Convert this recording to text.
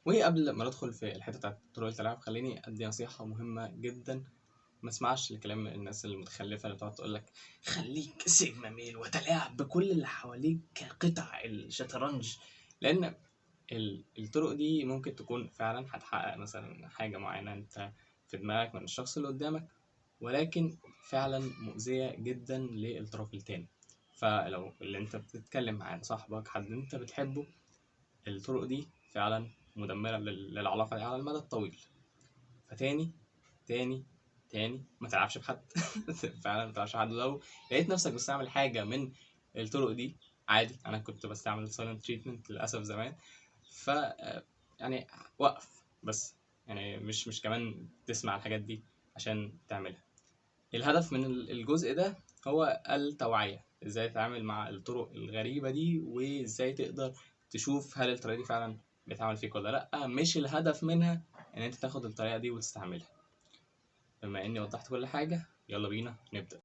وقبل ما ندخل في الحتة بتاعت طرق التلاعب، خليني ادي نصيحة مهمة جدا. ما تسمعش لكلام الناس المتخلفه اللي بتقعد تقول لك خليك sigma male وتلاعب بكل اللي حواليك كقطع الشطرنج، لان الطرق دي ممكن تكون فعلا هتحقق مثلا حاجة معينة انت في دماغك من الشخص اللي قدامك، ولكن فعلا مؤذية جدا للطرف التاني. فلو اللي انت بتتكلم معاه صاحبك، حد انت بتحبه، الطرق دي فعلا مدمرة للعلاقة دي على المدى الطويل. فتاني تاني تاني ما تلعبش بحد فعلا ما تلعبش بحد. لو لقيت نفسك بتستعمل حاجة من الطرق دي، عادي، انا كنت بستعمل silent treatment للاسف زمان، ف يعني وقف بس، يعني مش كمان تسمع الحاجات دي عشان تعملها. الهدف من الجزء ده هو التوعية، ازاي تتعامل مع الطرق الغريبة دي، وازاي تقدر تشوف هل الطريقة دي فعلا بتعمل فيك ولا لأ. مش الهدف منها ان انت تاخد الطريقة دي وتستعملها. بما اني وضحت كل حاجة، يلا بينا نبدأ.